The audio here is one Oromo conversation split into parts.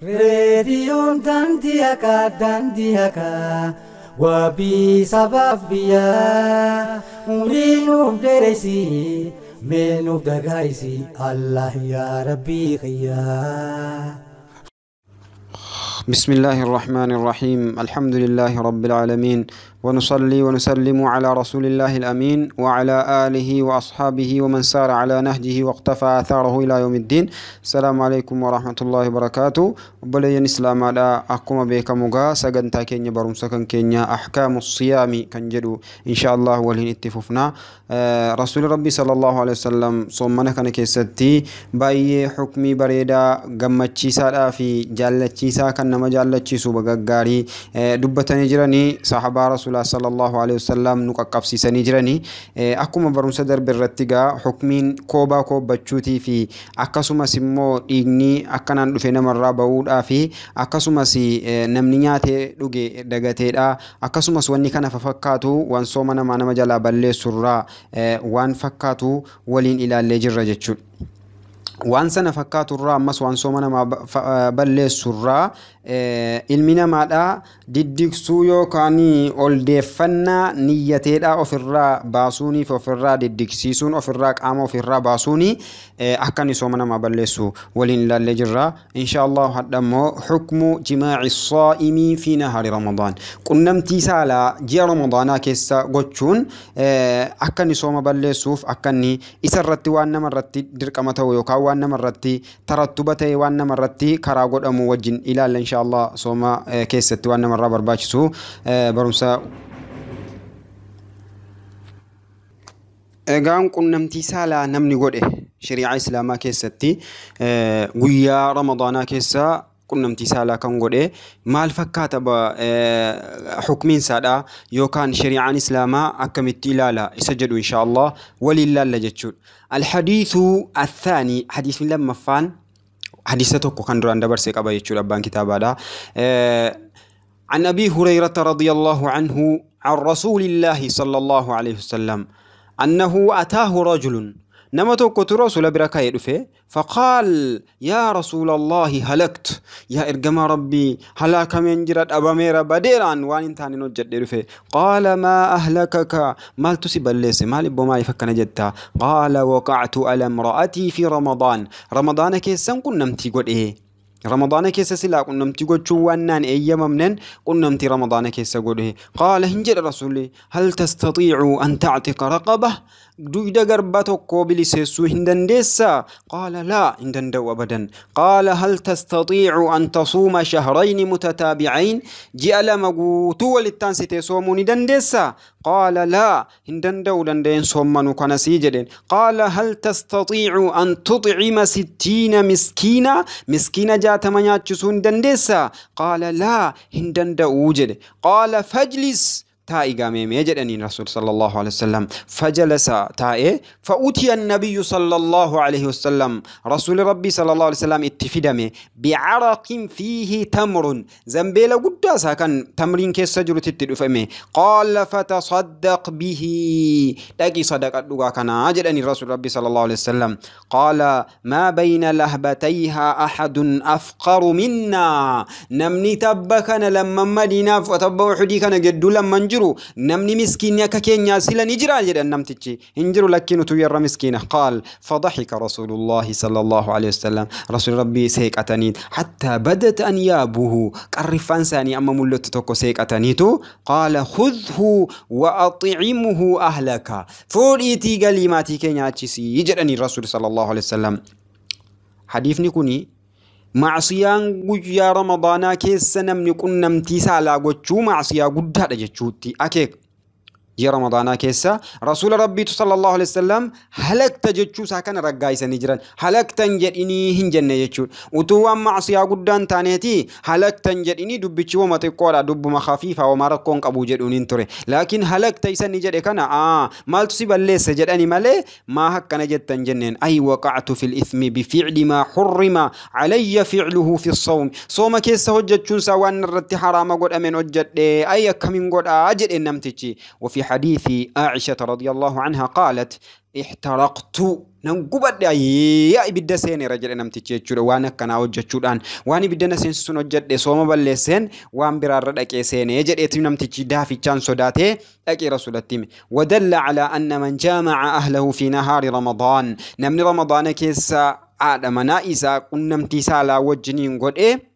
Reediyoon daandii haqaa daandii haqaa wabii sabaaf biyyaa umrii nuuf dheereysi mee nuuf dagaayisi Allah yaa Rabbii kiyyaa. بسم الله الرحمن الرحيم. الحمد لله رب العالمين، ونصلي ونسلم على رسول الله الأمين وعلى آله وأصحابه ومن سار على نهجه واقتفى آثاره إلى يوم الدين. السلام عليكم ورحمة الله وبركاته. بلين إسلام على أقوم بك مغا سجنتا كينيا برمسكن كينيا أحكام الصيام كنجدو إن شاء الله ولين اتففنا. رسول ربي صلى الله عليه وسلم صومنا كان كيستي باي حكمي بريدا gammachiisaadhaa fi jaallachiisaa kan nama jaallachiisu bagaggaarii dubbatanii jiranii sahabaa rasuulaa sallallahu alaihi wasallam nu qaqqabsiisanii jiranii. Akkuma barumsa darbe irratti gaa hukmiin koobaa koobbachuutii fi akkasumas immoo dhiigni akkanaan dhufe namarraa ba'uudhaa fi akkasumas namni nyaatee dhuge dagateedha, akkasumas wanni kana fakkaatu waan sooma namaa nama jalaa balleessurraa waan fakkaatu waliin ilaallee jirra jechuudha. Waan sana fakkaaturraa ammas waan sooma namaa balleessurraa ilmi namaadhaa diddigsuu yookaan oldeeffannaa niyyateedhaa ofirraa baasuunii fi ofirraa diddigsiisuun ofirraa qaama ofirraa baasuuni akka inni sooma namaa balleessu waliin ilaallee jirra. Insha Allah hadha immoo hukmu jimaaci saa'imii fi nahaari Ramadaan, qunnamtii saalaa ji'a Ramadaanaa keessa gochuun akka inni sooma balleessuuf akka inni isarratti waan namarratti dirqama ta'u yookaan waan namarratti tarattuba ta'e waan namarratti karaa godhamu wajjin ilaalla insha Allah. Sooma keessatti waan namarraa barbaachisu barumsa. Egaan qunnamtii saalaa namni godhe shari'aa islaamaa keessatti guyyaa Ramadaanaa keessa qunnamtii saalaa kan godhe maal fakkaata hukmiin isaadha yookaan shari'aan islaamaa akkamitti ilaala isa jedhu insha Allah waliin ilaalla jechuudha. Alhadiisu athaani, hadiisni lammaffaan hadiisa tokko kan duraan dabarsee qaba jechuudha abbaan kitaabaadha. عن أبي هريرة رضي الله عنه عن رسول الله صلى الله عليه وسلم أنه أتاه رجل نما توكو رسول بركة يدفه فقال يا رسول الله هلكت، يا إرجما ربي هلاك من جرد أبا ميرا بديران وان انتاني نجد يدفه. قال ما أهلكك، ما تسيب الليس ما لبو ما يفكنا جدتا. قال وقعت على امرأتي في رمضان، رمضان كيسان كنا نمتي قد إيه رمضان كيسا سلا كنا نمتي قد شوانان أيام كنا نمتي رمضان كيسا قد إيه. قال هنجر رسولي هل تستطيع أن تعتق رقبة، دويدا غربتك بلسيسو هندندسا؟ قال لا هندندو أبدا. قال هل تستطيع أن تصوم شهرين متتابعين، جاء لمغوتو وللتانسيتي صوموني دندسا؟ قال لا هندندو دندين صومنو كان سيجدين. قال هل تستطيع أن تطعم 60 مسكينا، مسكينة جاتما نياتشسون دندسا؟ قال لا هندندو جد. قال فاجلس تائي قامي يجد الرسول صلى الله عليه وسلم. فجلس تائي فأتي النبي صلى الله عليه وسلم رسول ربي صلى الله عليه وسلم اتفدمي بعرق فيه تمر، زنبيل قداسا كان تمرين كيس سجر تتدفمي. قال فتصدق به، تاكي صدقة لغا كان أجد الرسول ربي صلى الله عليه وسلم. قال ما بين لهبتيها أحد أفقر منا، نمني تبكنا لما مدينة فتبو حدي كان جدو لما نجر namni miskiinni akka keenyaa sila ni jira jedhan namtichi hin jiru lakkiin utuu yarra miskiina. Qaal fadahika rasuulullahi sallallahu alaihi wasallam, rasuul rabbii seeqatanii hattaa badat anyaabuhu, qarriffaan isaanii amma mul'attu tokko seeqataniitu qaala khudhu wa at'imhu ahlaka, fuudhiitii galii maatii keenya achisii jedhanii rasuul sallallahu alaihi wasallam. Hadiifni kuni macsiyaan guyyaa Ramadaanaa keessa namni qunnamtii saalaa gochuu macsiyaa guddaadha jechuutti akeeka. Ji'a Ramadaanaa keessa rasuula rabbiitu sallallahu alaihi wasallam halakta jechuu isaa kana raggaayisanii jiran. Halaktan jedhinii hin jenne jechuudha. Utuu waan macsiyaa guddaan taaneeti halaktan jedhinii dubbichi wama xiqqoodha dubbuma khafiifa wama rakkoon qabu jedhuun hin ture. Laakiin halakta isa ni jedhe kana maaltu si balleesse jedhani malee maa akkana jettan jenneen. Ay waqactu fil ithmi bificli maa xurrima calayya ficluhu fi sawm, sooma keessa hojjechuun isaa waan irratti haraama godhameen hojjedhe ay akkamiin godhaa jedheen namtichi. وفي لحديث عائشة رضي الله عنها قالت احترقت ننقبت يا إبدا سيني رجل نمتي جتشورا وانا كنا وجتشوران واني بدنا سين سون وجد سوما بلسين وان برار دك سيني جد إتي نمتي دافي كان صداته أكي رسول التيم. ودل على أن من جامع أهله في نهار رمضان نمني رمضان كيس آدمنا إذا كنا امتسالا وجنين قد إيه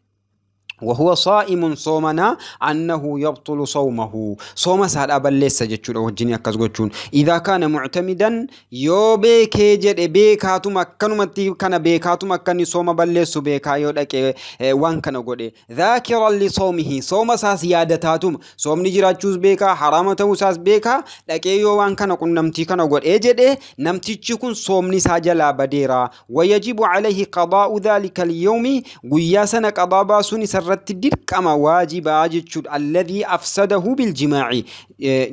وهو صائم صومنا أنه يبطل صومه صوم سهل أبل ليس جتشون أو جني أكز جتشون إذا كان معتمدا يوبي كيجد بيكاتو مكانو متي كان بيكاتو مكاني صوم بل ليس بيكا يودك وان كان قد ذاكرا لصومه صوم ساس يادتاتم صوم نجرا تشوز بيكا حرامته ساس بيكا لك يو وان كان قن نمتي كان قد إجد نمتي تشكون صوم نساجلا بديرا ويجب عليه قضاء ذلك اليوم قياسنا قضاء باسوني سر dirqama waajibaa jechuudha alladhii afsadahu biljimaa'i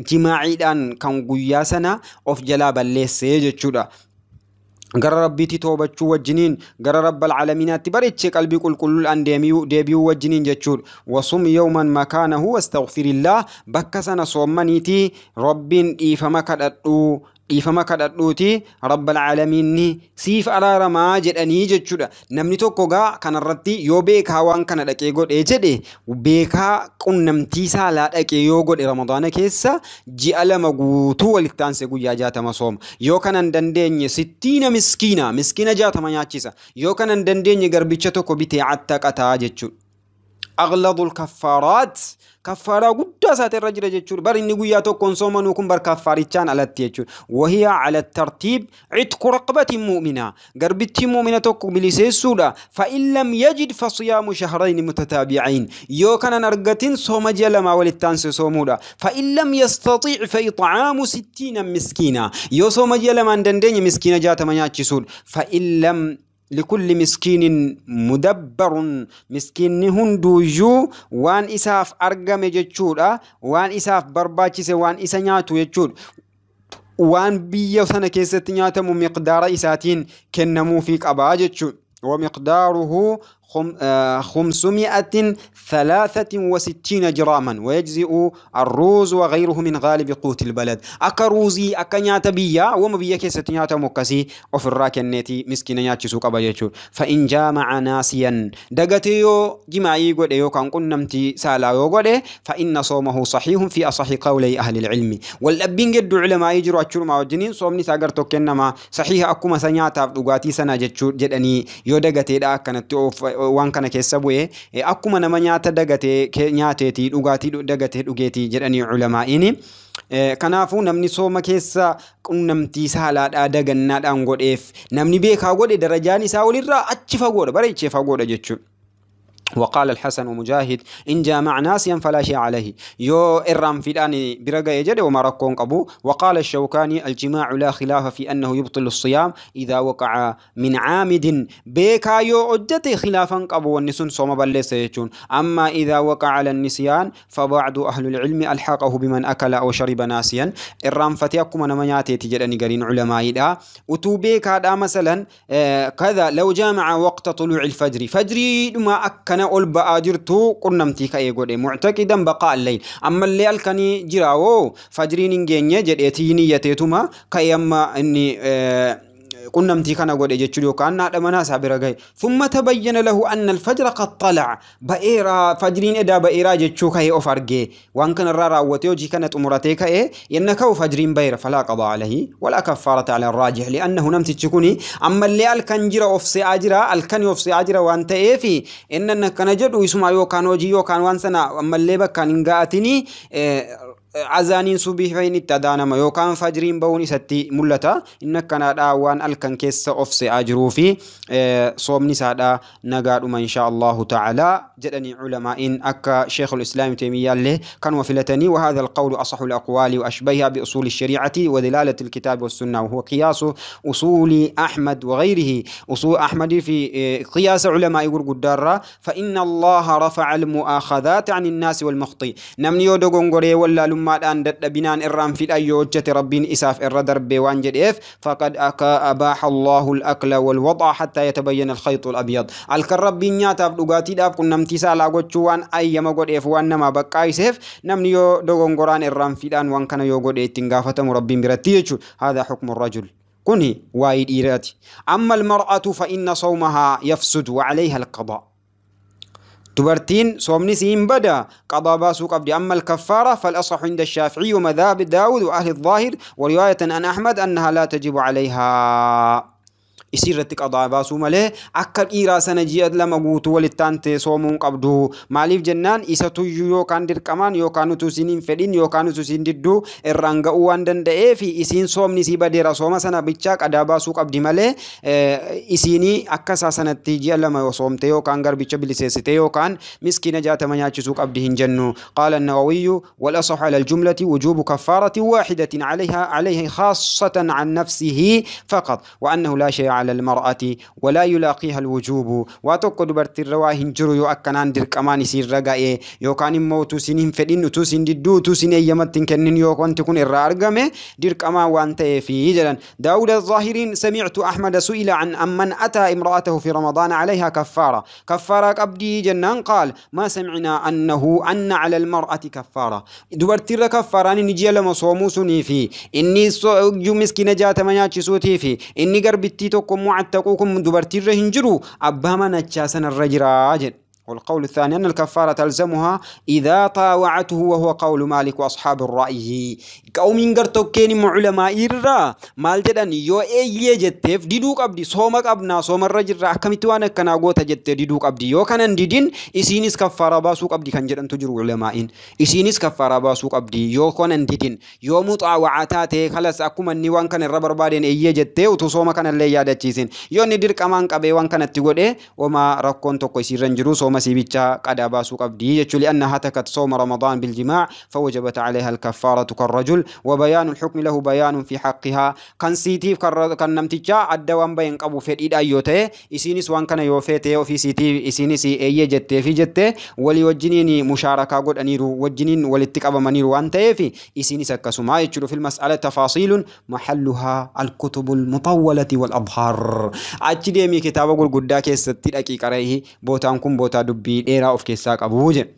jimaa'iidhaan kan guyyaa sana of jalaa balleessee jechuudha. Gara rabbiitti toobachuu wajjiniin gara rabbal caalamiinaatti bareechee qalbii qulqulluudhaan deebi'uu wajjiniin jechuudha. Wasum yawman makaanahu wastaghfirillah bakka sana soommaniitii rabbiin dhiifama kadhadhuu dhiifama kadhadhuuti rabbal caalamiinni siif araaramaa jedhanii jechuudha. Namni tokko gaa kanarratti yoo beekaa waan kana dhaqee godhee jedhe beekaa qunnamtii saalaa dhaqee yoo godhe ramadaana keessa ji'a 2 guutuu walitti aansee guyyaa 60 sooma. Yoo kana hin dandeenye 60 miskiina miskiina 60 nyaachisa. Yoo kana hin dandeenye garbicha tokko bitee attaqataa jechuudha. أغلظ الكفارات كفارة قد سات الرجل جتشور بر إني قويا تكون صومن وكن بر كفارتان على التيجور وهي على الترتيب عتق رقبة مؤمنة قربت مؤمنة تكو بلسيسولا فإن لم يجد فصيام شهرين متتابعين يو كان نرقتين صوم جلما وللتانس صومولا فإن لم يستطيع فإطعام 60 مسكينة يو صوم جلما دندن مسكينة جات منياتشسول فإن لم لكل مسكين مدبر مسكين هندوجو وان إساف أرقم جتشورا وان إساف برباتشس وان إسا نياتو جتشور وان بيو سنة كيست نياتمو مقدار إساتين كنمو فيك أبا جتشور ومقداره 563 جراما ويجزئ الروز وغيره من غالب قوت البلد. أكروزي أكنيات بيا وما بيا كيستنيات مكسي وفي الراكنتي مسكينيات سوق أبا. فإن جامع ناسيا دقتيو جماعي قد يو كان قنمتي سالا يو فإن صومه صحيح في أصح قولي أهل العلم. والأبين قد علماء يجروا أتشور مع الجنين صومني ساقرتو كنما صحيح أكما سنياتا دقاتي سنة جدني يو دقتي دا كانت waan kana keessa bu'ee akkuma nama nyaata dagatee nyaateetii dhugaatii dagatee dhugeetii jedhanii culamaa'ini. Kanaafuu namni sooma keessa qunnamtii saalaadhaa dagannaadhaan godheef namni beekaa godhe darajaan isaa olirraa achi fagoodha bareechee fagoodha jechuudha. وقال الحسن ومجاهد إن جامع ناسيا فلا شيء عليه يو إرام في الآن برقى يجد وما ركون قبو. وقال الشوكاني الجماع لا خلاف في أنه يبطل الصيام إذا وقع من عامد بيكا يو أجتي خلافا قبو والنسون صوم بل سيجون. أما إذا وقع على النسيان فبعض أهل العلم ألحقه بمن أكل أو شرب ناسيا. إرام فتيكم أنا منياتي تجدني قرين علماء دا وتوبيكا دا مثلا كذا لو جامع وقت طلوع الفجر فجري ما أكن ol ba'aa jirtu qunnamtii ka'ee godhe muctaqidan baqaa al-layl ammallee halkanii jiraawoo fajriin hin geenye jedheetii niyyateetuma ka'ee amma inni qunnamtii kana godhe jechuun yookaan haadha manaa isaa bira gahe. Thumma tabayyana lahu anna al-fajra qad tala'a ba'eeraa fajriin edaa ba'eeraa jechuu ka'ee of argee waan kanarraa raawwatee hojii kana xumuratee ka'ee yenna ka'u fajriin ba'eera falaa qadaa alayhi walaa kaffaarata ala raajih li'annahu namtichi kuni ammallee halkan jira of se'aa jira halkani of se'aa jira waan ta'eefi innan akkana jedhu isuma yookaan hojii yookaan waan sana ammallee bakkaan hin ga'atini azaaniin subii fayin itti adaanama yookaan fajriin ba'uun isatti mul'ata. Inni akkanaadhaa waan halkan keessa of se'aa jiruu fi soomni isaadhaa nagaadhuma insha Allahu ta'ala jedhanii culamaa'iin akka Sheekhul Islaam Teemiyyaallee kanuma filatanii. وهذا القول أصح الأقوال وأشبهها بأصول الشريعة ودلالة الكتاب والسنة وهو قياس أصول أحمد وغيره. أصول أحمد في قياس علماء قدارة. فإن الله رفع المؤاخذات عن الناس والمخطئ. نمني يودغونغوري ولا wallaalummaadhaan dadhabinaan irraanfiidhaan yoo hojjete Rabbiin isaaf irra darbee waan jedheef faqad abaaha Allahu al-akla wal-wada'a hattaa yatabayyana al-khayxu al-abyad. Halkan Rabbiin nyaataaf dhugaatiidhaaf qunnamtii saalaa gochuu waan ayyama godheef waan namaa baqqaayiseef namni yoo dogongoraan irraanfiidhaan waan kana yoo godhe ittiin gaafatamu Rabbiin biratti jechuudha. Haadha hukmu rajul. Kuni waa'ee dhiiraati. Amma al-mar'atu fa inna sawmahaa yafsudu wa alayha al-qadaa. Dubartiin soomni siin bada qadaa baasuu qabdi. Amma al-kaffaara fal-asahu inda ash-Shaafi'i wa madhhab Daawud wa ahli adh-Dhaahir wa riwaayatan an Ahmad annahaa laa tajibu alayhaa. Isii irratti qadaa baasuu malee akka dhiiraa sana ji'a 2 guutuu walitti aantee soomuu hin qabdu. Maaliif jennaan isa tuyyuu yookaan dirqamaan yookaan utuu isiin hin fedhin yookaan utuu isiin didduu irraan ga'uu waan danda'eef isiin soomni isii badeera sooma sana bichaa qadaa baasuu qabdi malee isiinii akka isaa sanatti ji'a 2 soomte yookaan garbicha biliseessite yookaan miskiina 60 nyaachisuu qabdi hin jennu. Qaala an-Nawawiyyu wal asahu ala al-jumlati wujubu kaffaaratin waahidatin alayhi khaassatan an nafsihi faqat wa annahu laa shay'a على المرأة ولا يلاقيها الوجوب. واتوكو دبرتي الروا هنجرو يو أكنان درقمان يسير رقائي يو كان موتو سنين فدين تو سن ددو تو سن أيامت كنن يو كنت تكون الرارقمة درقما وانت في جلا. داود الظاهرين سمعت أحمد سئل عن أمن أتى امرأته في رمضان عليها كفارة كفارة أبدي جنان قال ما سمعنا أنه أن على المرأة كفارة. دبرتي الكفارة نجي لما صومو سني في إني مسكينة جات منياتي سوتي في إني قربتي معتقوكم دبرتي الرهنجرو أبا من أتشاسن الرجراج. والقول الثاني أن الكفارة تلزمها إذا طاوعته وهو قول مالك وأصحاب الرأي. قومين قرتوكين علماء إرى مال جدن يو إيه جتف ديدوك أبدي صومك أبنا صوم الرجل را كمتوانا كناغوتا جت ديدوك أبدي يو كانن ديدين إسينيس كفارة باسوك أبدي كان جدن تجرو علماء إسينيس كفارة باسوك أبدي يو كانن ديدين يو مطاوعتاتي خلاص أكما نيوان كان الربر بادين إيه جتة وتصوم كان اللي يادتشيسين يو ندير كمان كبيوان كانت تقول إيه وما ركون توكو يسيرن جرو صوم سيبتشا قد باسوك أبدي لأنها هتكت صوم رمضان بالجماع فوجبت عليها الكفارة كالرجل وبيان الحكم له بيان في حقها. كان سيتي كان نمتجا الدوام بين قبو في إيد أيوته إسينيس وان كان يوفيته وفي سيتي إسينيس إيه جته في جته ولي وجنيني مشاركة قد أنيرو وجنين ولتك أبا منيرو وان تيفي إسينيس كسما يجرو في المسألة تفاصيل محلها الكتب المطولة والأبهار. أتشدي كتاب قل قداك ستي أكي كريه بوتان كم بوتا دبي ديرا أوف كيساك أبوجه.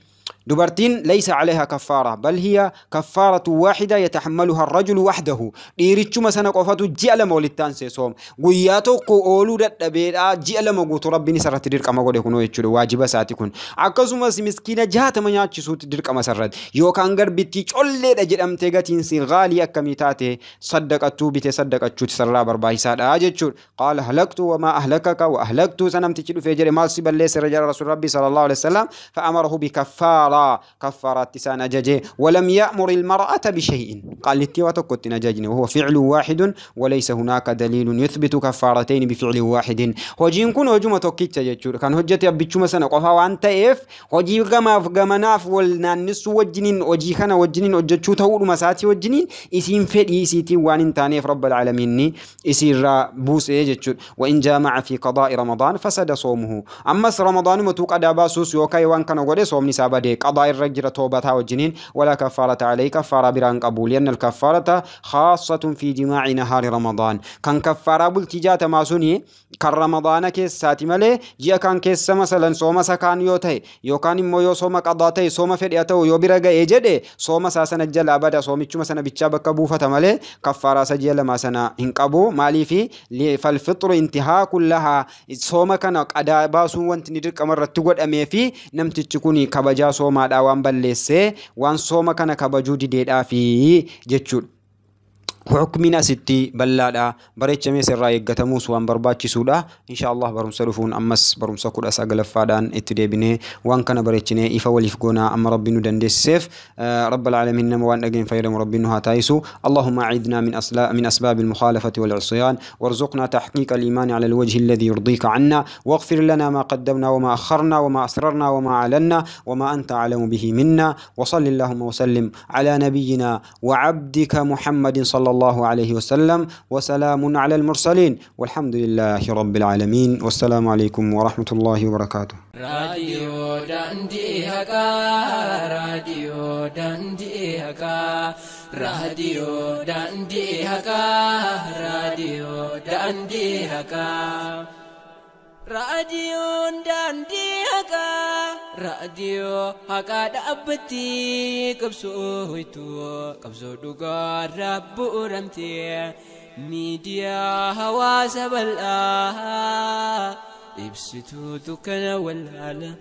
دبرتين ليس عليها كفارة بل هي كفارة واحدة يتحملها الرجل وحده. ديريتشو مثلا قفتو جي لما ولتان سيسوم غياتو قولو ددبيدا جي لما غوتو ربي نسرت ديرقما غودي كونو يچو واجب ساتي كون akkasumas miskiina 60 nyaachisuutti dirqama sarratti yookaan garbittii colleedha jedhamtee gatiin si gaalii akkamii taate saddaqattuu bite saddaqachuuti sarraa barbaachisaadha jechuudha. Qaala ahlaktu wamaa ahlakaka wa ahlaktu sanamtichi dhufee jedhe maal si balleesse jara rasuul rabbi sallallahu alaihi wasallam fa amarahu bi kaffaara كفارات تسان أجاجه ولم يأمر المرأة بشيء قال للتي نجاجني وهو فعل واحد وليس هناك دليل يثبت كفارتين بفعل واحد. هجين كن هجوم توكيت جتشور كان هجتي أبيتشو مثلا قفا وأنت إف هجي غما غمناف والناس وجنين وجي خنا وجنين وجتشو تقول مساتي وجنين إسين فد إسيتي وان تاني في رب العالمين إسير بوس جتشور. وإن جامع في قضاء رمضان فسد صومه. أما رمضان متوق أداباسوس يوكاي وان كان غدي صوم نسابة قضاء الرجل توبتها والجنين ولا كفارة عليه كفارة بران قبول لأن الكفارة خاصة في جماع نهار رمضان. كان كفارة بالتجات ما سني كان رمضان كيس ساتي ملي جاء كان كيس مثلا صوم سكان يوتي يو كان مو يو صوم قضاتي صوم فريته يو برغا يجدي صوم ساسن جل أبدا صوم تشو مثلا بتشابك بوفة ملي كفارة سجل ما سنة إنقبو مالي في فالفطر انتهاء كلها صوم كان قدا باسو وانت ندرك مرة تقول أمي في نمت تكوني كبجا صوم waan balleessee waan sooma kana kabajuu dideedhaa fi jechuudha. Hukmiin asitti bal'aadha. Bareechamee sirraa eeggatamuus waan barbaachisuudha. Insha Allah barumsa dhufuun ammas barumsa 19ffaadhaan itti deebinee waan kana bareechinee ifa waliif goonaa amma Rabbi nu dandeessiseef Rabbal aalamiin nama waan dhageen fayyadamu Rabbi nu haa taasisu. Allahumma a'idna min asbaab al-mukhalafati wal-'isyan warzuqna tahqiq al-iman 'ala al-wajhi alladhi yurdika 'anna waghfir lana ma qaddamna wa ma akharna wa ma asrarna wa ma 'alanna wa ma anta a'lamu bihi minna wa salli Allahumma wa sallim 'ala nabiyyina wa 'abdika Muhammadin صلى الله عليه وسلم، وسلام على المرسلين، والحمد لله رب العالمين، والسلام عليكم ورحمة الله وبركاته. Raadiyoo daandii haqaa, raadiyoo daandii haqaa, raadiyoo daandii haqaa, raadiyoo daandii haqaa. Raadiyoon daandii haqaa, raadiyoo haqaa dhaabbatti qabsoo qabsoo dhugaa bu'uuramtee miidiyaa hawaasa bal'aa ibsituu dukkana wallaala.